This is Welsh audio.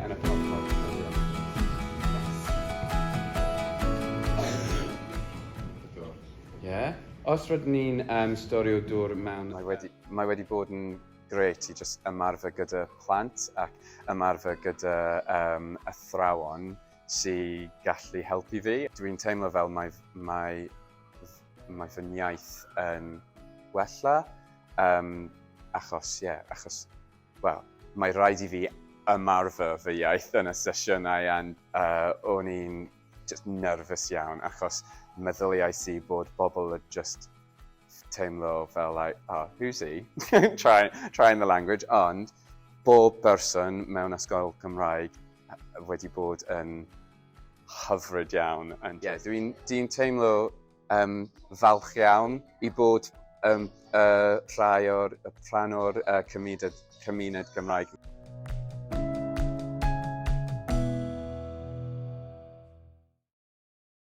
Yeah, yn y podcast. Yeah. Os rydyn ni'n storio dŵr mewn. Mae wedi bod yn grêt i just ymarfer gyda plant ac ymarfer gyda athrawon sy'n gallu helpu fi. Dwi'n teimlo fel mae fy iaith yn gwella achos, yeah, achos, wel, mae rhaid i fi ymarfer fy iaith yn y sesiynau and o'n i'n just nervous iawn achos meddyliais i bod bobl yn just teimlo fel like, "Oh, who's he?" Trying the language, ond bob person mewn ysgol Cymraeg wedi bod yn hyfryd iawn. And yeah, dwi'n dwi teimlo falch iawn i bod rhan o'r cymuned Gymraeg.